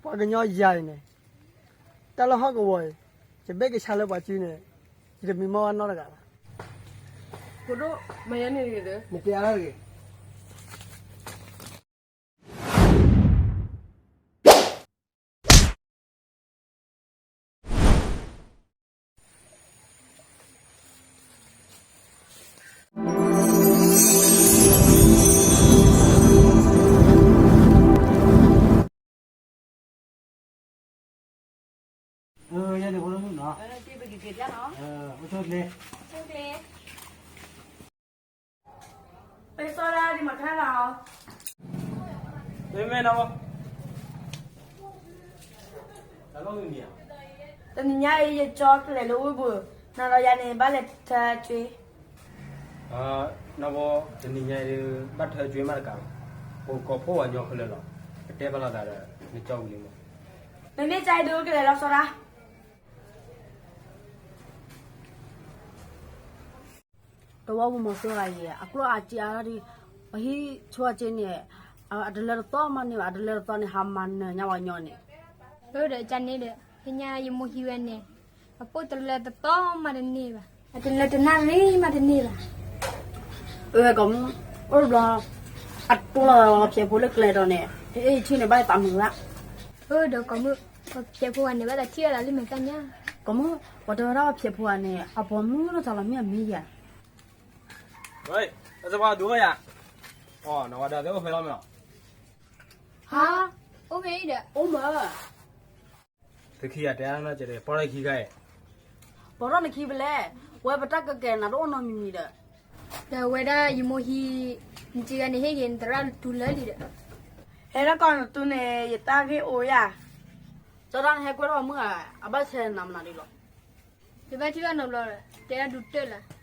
ပှၤကညီယၤအံၤန့ၣ်, တၢ်လၢဟီၣ်ကဝီၤအံၤ, ယဘ့ၣ်ကဆါလၢပှၤစုန့ၣ်, ယတမံမီၢ်ဘၣ်နီတဂၤဘၣ်. ဖိဒိၣ်, မၤယၤန့ၣ်တဂ့ၤ, နတဲအါတဂ့ၤ. ပစီဒၣ်ဒ်မၤခါလီၤ. မ့မ့ၢ်နီၤ, တနံၤညါအံၤ ယကၠီကလဲၤလၢဝ့ၢ်ပူၤ, နၤဒီးယၤန့ၣ် ဘၣ်လဲၤထၢအကၠွ့. နီၢ်ဘီ, တနံၤညါအံၤဒုး ဘၣ်ထၢအကၠွ့မးတကးဘၣ်, ပကကိးဖှိၣ်ပှၤကညီခဲလၢာ်လီၤ. ပတဲဘၣ်လိာ်သးဒီး နကၠီဝံၤလံမး. မ့မ့ၢ်ကါအံၤဒုးကလဲၤလီၤစီဒၣ်. တဝီပူၤမီၤစိဂၤအံၤ အကျိၣ်အစ့အါထီၣ်ဒံး, ပှၤဟံးဆူအစ့န့ၣ်, အတလၢတသီမးန့ၢ်ဘၣ်, အတလၢတသီန့ၣ် ဟးမၤနၢၤညါပှၤကညီန့ၣ်. အၢဒီးကန့ၣ်ဒီး ဟ့ၣ်ညါယမိၢ်ဟံးဝဲန့ၣ်, အပိၢ်တလၢတသီမးတန့ၢ်ဘၣ်, အတလၢတနၣ်ရံၣ်မးတန့ၢ်ဘၣ်. အၢ ကိးမုၣ်, အိၣ်တဘျီ, အတိၢ်လီၤဖျဲးဖိလၢကျဲဒီးန့ၣ်, ဟ့ၣ်အံၤထံၣ်န့ၣ် ဘၣ်သးမုာ်ဘၣ်. အၢဒီးကိးမုၣ်, ပှၤဖျဲးဖိဂၤန့ၣ် ဘၣ်သးထံၣ်ဝဲလီၤလၢမဲာ်သၣ်ညါ. ကိးမုၣ်, ပှၤတဲဝဲဒၣ်ပှၤဖျဲးဖိဂၤန့ၣ် အပိာ်မုၣ်လီၤတၢ်လီၤမ့ၢ်အမ့ၢ်ယၤ. ဝဲ, အစပှၤဒိၣ်ယၤ, အီၤ နဝၤဒီးသ့ၣ်အိၣ်ဖဲလီၤမ့ၢ်လီၤ. ဟါ, အိၣ်ဖဲအံၤဒီး အိၣ်မး. သုခံဂၤတဲအါနီၢ်ကဲး, ပီၢ်ထီၣ်ခံခါအံၤ, ပီၢ်ထီၣ်နခံဖဲလဲၣ်, ဝဲပတၢ်ကကဲၤနၤတအိၣ်နီတမံၤမံၤဒီး. ဒီးဝဲဒၣ်ယမိၢ်ဟံး, နစ့ဂၤန့ၣ်ဟ့ၣ်က့ၤနသရၣ်တူၤလၢလံဒီး. ဟဲလၢကီၢ်နတူၤန့ၣ် ယတၢ်ဂ့ၢ်အိၣ်ယၤ. ကၠီဒၣ်နဟဲကွဲထီၣ်မုၢ်ဧါ, အဘၣ်ဆဲးနၤမနုၤဒ်လီၤ. ယဘၣ်ထံၣ်ဘၣ်နီတဘျီဒီး တဲဒၣ်ဒုးတၢၢ်လၢ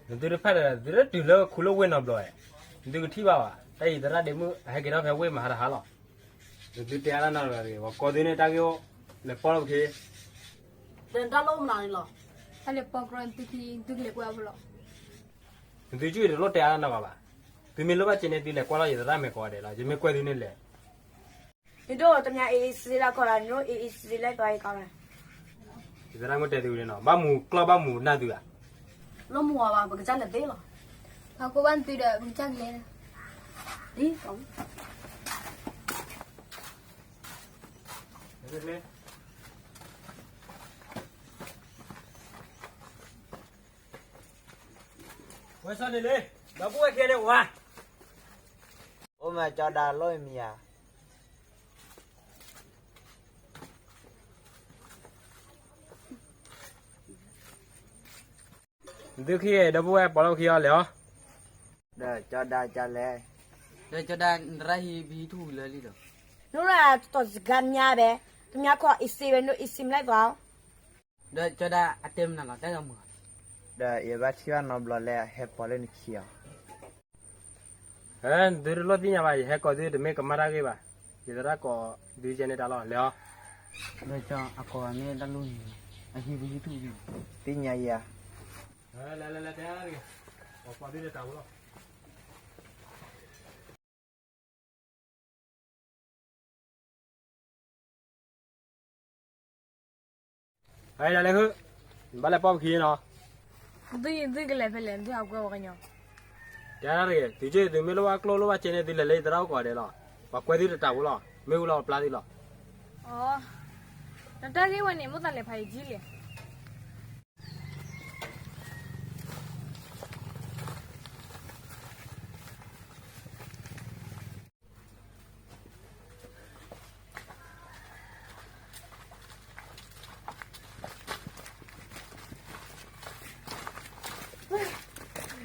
နသုတဖၣ်ဒီး သုတတုၤလၢခူလၢဝ့ၢ်နီတဘျီဧါ, နသုကထံၣ်ဘၣ်ဘၣ်, တၢ်အံၤသရၣ်ဒ့မုၣ် အဟဲက့ၤထီၣ်ဖဲဝ့ၢ်မဟါတဟါလီၤ. နသုတဲအါတၢ်နီတဂၤတဂ့ၤ, ပှၤကိးသုန့ၣ်တၢ်ဂ့ၢ်အိၣ်, လဲၤပီၢ်လၢပခ့, ဒီးနတၢ်လိၣ်မနုၤန့ၣ်လီၤ. တၢ်လဲၤပီၢ်ကြီနသုခံ သုကလဲၤကွဲအီၤဖဲလီၤ. နသုကတလိၣ်တဲအါတၢ်နီတဂၤဘၣ်, သုမ့ၢ်လိၣ်ဘၣ်ကဲန့ၣ် သုလဲၤကွၢ်လီၤယသရၣ်မဲာ်ကိးဂၤဒဲးလီၤ, ယမ့ၢ်ကွဲသုန့ၣ်လဲၣ်. နဒိၣ်တမံၤအံၤစ့လၢကီၢ်လီၤ, နဒိၣ်အံၤအံၤစ့လၢကီၢ်အံၤကီၢ်လီၤ. ယသရၣ်မ့ၢ်တဲသုန့ၣ်နီၤ, ဘၣ်မူကျီၢ်ဘၣ်မူနၢ်သုဧါ. လိၣ်မူဝဲဘၣ် ပကစၢ်လဲၤသ့လီၤ. ဟးကိးဘၣ်နသုဒီး ပကစၢ်ကလဲၤ, ဒ် ဝဲစီန့ၣ်လံ, ဒီပုၢ်ဝဲၢ်ခံဂၤန့ၣ်ဝါ, အိၣ်မးကၠီဒၣ်လိၣ်မံၤဧါ. နသုခံဂၤ ဒီပုၢ်ဝဲၢ်ပိာ်လီၢ်ခံအီၤလဲၤအီၤ, ဒီးကၠီဒၣ်ကလဲၤ, ဒီးကၠီဒၣ်နရၣ်ဟံးပဟံးထူၣ်လၢလံဒီး, နရၣ်တတီၤစကားများပဲ, တမံၤခီအံၤစ့ဝဲ နအံၤစ့မလဲၣ်သီ ဒီးကၠီဒၣ်အတဲမနုၤလီၤ တၢ်ဂီၤမုၢ်, ဒီးယဘၣ်ထံၣ်ဘၣ်နီတဘျီလၢအဟဲပိာ်လၢနခံအီၤ, နသုတလိၣ်သ့ၣ်ညါဘၣ်, ယဟဲကိးသုတမ့ၢ်ကမၣ်တၢ်ဂ့ၢ်ဘၣ်, ယသရၣ်ကိးသုကဲန့ၣ်တၢ်လီၤ, လဲၤအီၤ, ဒီးကၠီအကိးမ့ၢ်တၢ်လိၣ်န့ၣ်, အဟံးပဟံးထူၣ်ဒံး, သ့ၣ်ညါယၤ, လဲၤလဲၤလဲၤတဲတဂ့ၤ, ပှၤကိးသုတတၢ်ဖိလီၤ. အဒၣ်လဲၤ, နဘၣ်လဲၤပိာ်ပခံနီၤ, သုသုကလဲၤဖဲလဲၣ်, သုဟးကွဲပှၤကညီ, တဲတဂ့ၤ, သုက့ၤသုမ့ၢ်လိၣ်ဘၣ်ကျိၣ်လိၣ်ဘၣ်ကဲန့ၣ် သုလဲၤလၢယသရၣ်အိၣ်ကိးဂၤဒဲးလီၤ, ပှၤကွဲသုတတၢ်ဖိလီၤ, မ့ၢ်ဝံၤလီၤပျါသုလီၤ. အ, နတၢ်ဂ့ၢ်ဝဲန့ၣ် မိၣ်သးလဲၤဖးယံာ်လံ.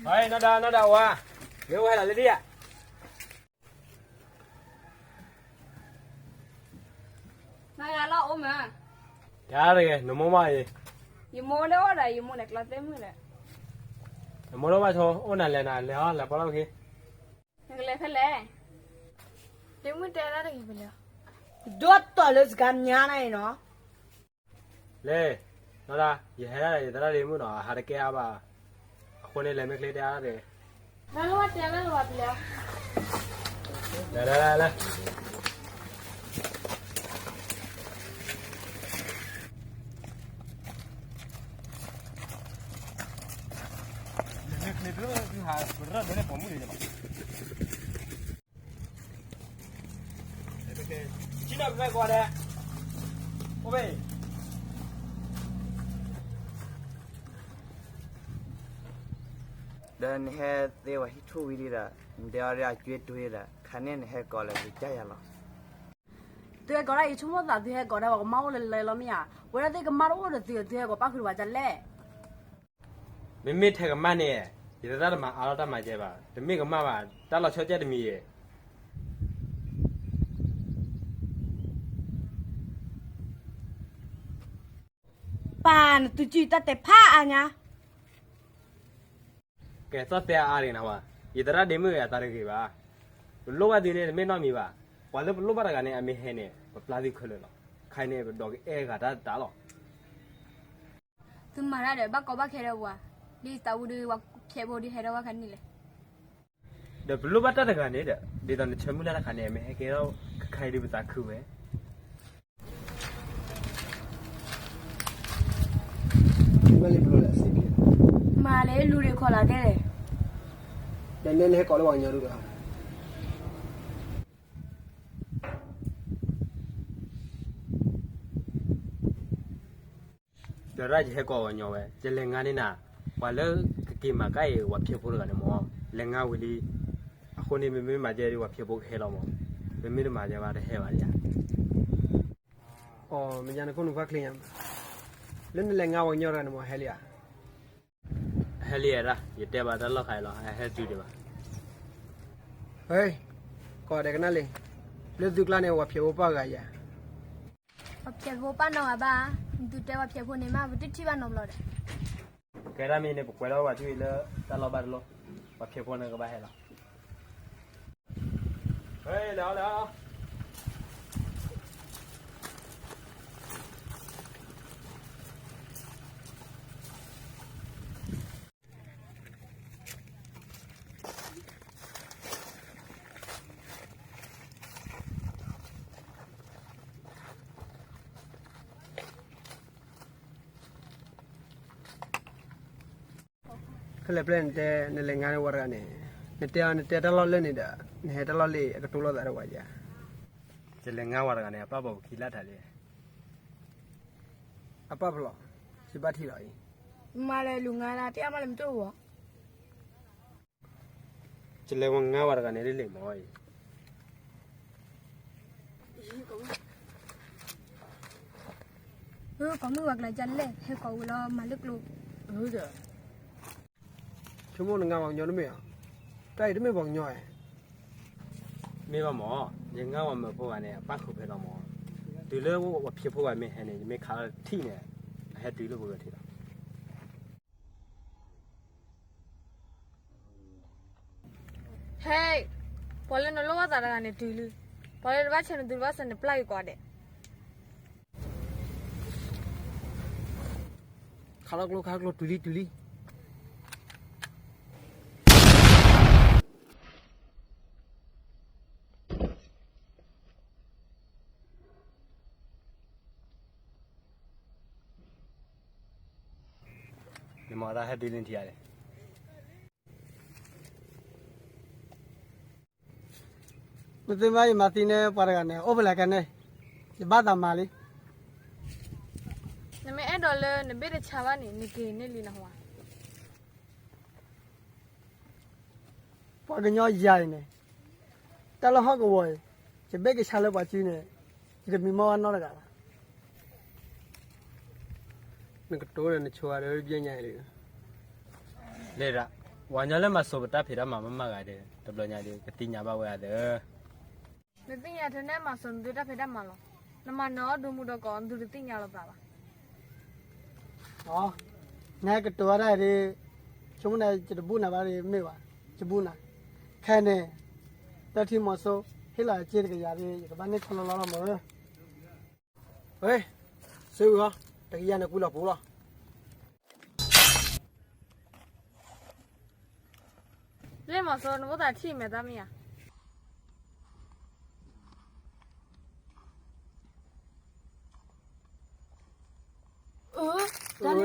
နီၢ်ဒၣ်နီၢ်ဒၣ်ဝါ, မ့ၢ်ဝဲဒၣ်လၢဒ်ဧါ. နဂၤလီၤအိၣ်မး, ယၤတဂ့ၤ နမိၢ်မးအံၤ, ယမိၢ်လၢအိၣ်ဒီး ယမိၢ်န့ၣ်ကျီသ့ၣ်မုၣ်ဒီး, နမိၢ်လၢဘၣ်ဆိ အိၣ်နၤလဲၤနၤလဲၤအီၤ လဲၤပီၢ်လီၢ်ပခံ, နကလဲၤဖဲလဲၣ်, ဒ့မုၣ်တဲဒၣ်တဂ့ၤဖဲလဲၣ်, ဒိၣ်တီၢ်လၢစကားညါနၤအံၤနီၤ. လဲၤ, နီၢ်ဒၣ် ယဟဲဒၣ်ယသရၣ်ဒ့မုၣ်နီၤ အဟးတကဲအါဘၣ်, အဃိန့ၣ်လဲၤမ့ၢ်ချ့တဲအါတဂ့ၤ, လဲၤလဲၤလဲၤ, လဲၤ, လဲၤ, လဲၤ, လဲၤ. ပရၢၢ်ဒိးန့ၢ်ပိာ်မုၣ်န့ၣ်လီၤ. ဆံနီၤကကွၢ်ဒဲး, အိၣ်ဘ့ၣ်, ဒီးနဟဲသ့ဝဲဟံၣ်ထူၣ်ဝံၤဒီး, နတဲအီၤဒီးအကွ့တွ့ဒီး ခါန့ၣ်နဟဲကိးလၢသုကယၤလီၤ. သုဟဲကိးဒၣ်ယဆိကမိၣ်သးသုဟဲကိးဒၣ်ပှၤကမၣ်အိၣ်လၢလဲၤလီၤမ့ၢ်ဧါ, ဝဲဒၣ်သ့ၣ်ကမၣ်တအိၣ်ဒီးသု သုဟဲကိးပၣ်ဃုာ်တဝဲဒ်လဲၣ်. မ့မ့ၢ်ထဲကမၣ်န့ၣ်, ယသရၣ်တမၤအါထီၣ်တၢ်မၤကဲဘၣ်, တမ့ၢ်ကမၣ်ဘၣ်, တၢ်လီၤဆီကဲတမံၤအံၤ ပၢ်နသုစုတၢ်တဲဖးအါညါ. ကဲသီၣ်တဲအါအါတဂ့ၤနဝဲ, ယသရၣ်ဒ့မုၣ်ဂ့ၤအသးတဂ့ၤဘၣ်. ပလိၣ်ဘၣ်သုန့ၣ်တမ့ၢ်နီတမံၤဘၣ်. ပှၤလၢပလိၣ်ဘၣ်တဂၤန့ၣ် အမ့ၢ်ဟဲန့ၣ် ပပျၢ်သုခဲလၢာ်လီၤ. ခဲအံၤန့ၣ် ပဒိးကအဲၣ်ဂၤတၢ်တတးလီၤ. သုမၤတၢ်ဒီး ဘၣ်ကီဘၣ်ခဲဒီးပှၤ, ဒ်သးဝံၤဒီး ပှၤဖျဲးဖိဒီးဟဲဒီးဝဲခဲန့ၣ်လဲၣ်. ဒီးပလိၣ်ဘၣ်တၢ်တဂၤန့ၣ်ဒီး ဒ်သိးနဆၢမုၢ်လၢ်တခါန့ၣ် အမ့ၢ်ဟဲကဲထီၣ်ခဲအံၤဒီးပသးခုဝဲ. မ့ၢ်လၢလူၤဒံးခီလၢ်ကဲလဲၣ်. ဒီးနဲနဟဲကိးလၢပှၤကညီဒုးဒီး ဒီးဒၣ်ယဟဲကိးပှၤကညီဝဲ, ယလဲၤငါန့ၢ်နၤ, ပှၤလၢကက့ၤမၤကါအံၤ ပှၤဖျဲးဖိတဂၤန့ၣ်မး, လဲၤငါဝံၤလံ. အဃိန့ၣ် မ့မ့ၢ်မၤကဲဒီး ပှၤဖျဲးဖိကဟဲလီၤမး, မ့မ့ၢ်တမၤကဲဘၣ်တဟဲဘၣ်ယၤ. အိ မ့ၢ်ယၤနခိၣ်နူာ်ဖးချ့ညါ, လၢနလဲၤငါပှၤကညီတဂၤန့ၣ်မး ဟဲလံဧါ. ဟဲလံဒၣ်, ယတဲဘၣ်တၢ်လီၢ်ခါအံၤလီၤ, ဟဲတုၤဒံးဘၣ်. ဟဲ, ကိးဒဲးကနၣ်လံ, လၢသုကျါန့ၣ် ပှၤဖျဲးဖိပၣ်ဂၤယၤ. ပှၤဖျဲးဖိပၣ်နီတဂၤဘၣ်, နသုတဲပှၤဖျဲးဖိန့ၣ်မး ပတထံၣ်ဘၣ်နီတဘျီဒီး. ကဲဒၣ်မ့ၢ်န့ၣ် ပကွဲးလီၤပှၤထံၣ်လၢတၢ်လီၢ်ဘၣ်တလီၢ်, ပှၤဖျဲးဖိန့ၣ်ကဘၣ်ဟဲလီၤ. ဟဲ, လဲၤအီၤ လဲၤအီၤ. ခဲလၢာ်ပျဲၢ်နတဲ နလဲၤငါန့ၢ်ဝဲတဂၤန့ၣ်, နတဲအီၤ နတဲတၢ်လီၢ်လၢန့ၣ်ဒီး နဟဲတၢ်လီၢ်လၢအကတိၤလိာ်သးဒီးဝဲယၤ. ယလဲၤငါဝဲတဂၤန့ၣ် အပၣ်ဘၣ်ပခံလၢထးလံ. အပၣ်ဖျိး, ယဘၣ်ထံၣ်လီၤအံၤ. မၤလဲၤလူၤငါလၢတၢ်မၤလၢမ့ၢ်တအိၣ်ဘၣ်. ယလဲၤဝဲငါဝဲတဂၤန့ၣ်လံမးအံၤ. ကိးမုၢ်ဝဲကျါကလဲၣ် ဟဲကိးဝံၤလီၤမၤလၢကျိ. ဆိကမိၣ်နငါပှၤကညီတမ့ၢ်ဧါ. တၢ်အံၤတမ့ၢ်ပှၤကညီဧါ. မ့ၢ်ဘၣ်မး, ယငါဝဲမၢဖိဂၤန့ၣ် အပၣ်ဃုာ်ဖဲလီၤမး. တုၤလၢပှၤဖျဲးဖိဂၤမ့ၢ်ဟဲန့ၣ် ယမ့ၢ်ခးလီၤထံၣ်န့ၣ် အဟဲတုၤလၢပဂဲၤထံးလီၤ. ဟဲ, ပှၤလၢနလိၣ်ဘၣ်သးတဂၤန့ၣ်တုၤလံ. ပှၤလၢတဘၣ်ဆၢနသုတဘၣ်ဆၢန့ၣ် ပျၢ်က့ၤကိးဂၤဒဲး. ခးလီၤကျိ ခးလီၤကျိ တုၤလံ တုၤလံ. နမၤတၢ်ဟဲတုၤလံထံၣ်ဧါလဲၣ်. နသုမ့ၢ်ယမၤသံန့ၢ်ပှၤတဂၤန့ၣ် အိၣ်ဖဲလဲၣ်ကဲန့ၣ်, ယဘၣ်သးမၤလံ. နမ့ၢ်အဲၣ်ဒိးလၢနဘ့ၣ်တဆါဘၣ်န့ၣ် နက့ၤန့ၢ်လံနဟါ. ပှၤကညီယၤအံၤန့ၣ်, တၢ်လၢဟီၣ်ကဝီၤအံၤ, ယဘ့ၣ်ကဆါလၢပှၤစုန့ၣ်, ယတမံမီၢ်ဘၣ်နီတဂၤဘၣ်. နကတိၤဒီးနဆိဒီးပျဲညါအံၤလံ. လၢဒၣ်, ပှၤကညီလၢမၤစိာ်ပတၢ်ဖံးတၢ်မၤမးမးဂၤဒီး တဘျီညါဒီး ကသ့ၣ်ညါဘၣ်ဝဲဧါသၢ. နသ့ၣ်ညါထဲန့ၣ်မၤစိာ်နသုတၢ်ဖံးတၢ်မၤလီၤ. နမၤနၢၤအီၣ်ဒိမူဒီးကိး နသုတသ့ၣ်ညါလီၤသးဘၣ်. အ, နဟဲကတိၤဝဲဒၣ်ဒ်, ဆိကမိၣ်န့ၣ် ယတဘူၣ်နၤဘၣ်ဒ်မ့ၢ်ဘၣ်, ယဘူၣ်နၤ. ခဲန့ၣ်, တၢ်ထံၣ်မီၤစိ, ဟ့ၣ်လီၤစ့တကယၤဒ် ယကဘၣ်န့ၢ်ဆီလီၤလီၤလီၤမးဧၢ. ဝဲ, စ့ဝံၤအီၤ, တကယၤန့ၣ်ကွံလီၤပူၤလီၤ. လၢမီၤစိ နအိၣ်သးထံၣ်မဲာ်သၣ်မ့ၢ်ဧါ. အၢ,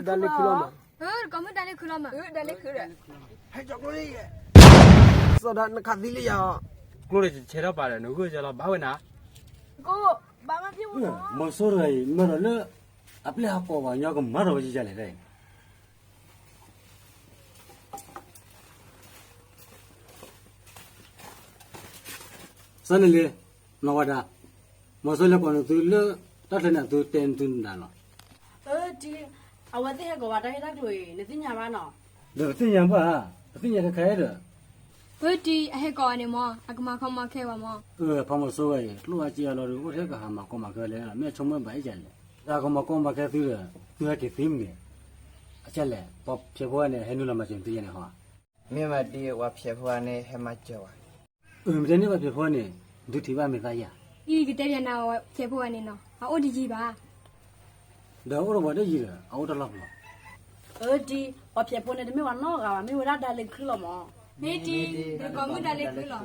တၢ်လၢခုလီၤမး. တကိးမုၣ်တၢ်လၢခုလီၤမး, စီၤဒၤနခးသံလၢယၤ, ကျိဒီးဆဲးထီၣ်ပာ်ဒီး နဂိၢ်ကလီၤဘၣ်ဝဲနၤ, မီၤစိရိၤအံၤ မၢဒီးလၢ အပျဲၢ်ဟးကိးပှၤကညီကမၤထီၣ်ဝဲကလဲၣ်တၢ်အံၤ စးန့ၣ်လံ, နီၢ်ဝၤဒၣ်, မီၤစိရိၤလဲၤကိးန့ၢ်သုလၢ တၢ်ချၢန့ၣ် သုတဲသုနၤလီၤ. အၢ တံၤ, အဝဲသ့ၣ်ဟဲကိးဘၣ်တၢ်ဂ့ၢ်တၢ်ကျိၤအံၤ နသ့ၣ်ညါဘၣ်နီၤ. ဒီးပသ့ၣ်ညါဘၣ်, ပသ့ၣ်ညါခဲခဲဒီး, အၢ တံၤ အဟဲကိးအီၤန့ၣ်မၢ် အကမၤခီမၤခဲဝဲမၢ်. အၢ ဖးမီၤစိရိၤအံၤ ကျိၣ်အါစ့အါလီၤဒီး အိၣ်ထဲကဟးမၤကီမၤခဲလဲၣ်, မ့ၢ်ဆိကမိၣ်ဘၣ်အံၤကလဲၣ်, တၢ်ကမၤကီမၤခဲသုဒီး သုဟဲက့ၤသံမ့ၢ်, အကလဲၣ်, ပှၤဖျဲးဖိဝဲန့ၣ် ဟဲနုာ်လီၤမၤစၢၤသုယဲန့ၣ်ဟီ. မ့ၢ်မးဒ် ပှၤဖျဲးဖိဝဲန့ၣ်ဟဲမၤစၢၤဝဲ. အၢ မ့ၢ်တဲန့ၢ်ပှၤဖျဲးဖိန့ၣ် ဒုးထံၣ်ဘၣ်မ့ၢ်သးယၤ. အံၤကတဲပျးနၤ ပှၤဖျဲးဖိဝဲန့ၣ်နီၤ အအိၣ်တယံၤဘၣ်. ဒီးအိၣ်ဒီးပှၤတယံၤဒီး အအိၣ်တလီၢ်ပျီ. အၢ တံၤ, ပှၤဖျဲးဖိန့ၣ် တမ့ၢ်ပှၤနီတဂၤဘၣ်, မ့ၢ်ဝဲဒၣ်ဒၣ်လၢခုလီၤမၢ်. မ့ၢ်တံၤ, တကိးမုၣ်ဒၣ်လၢခုလီၤ.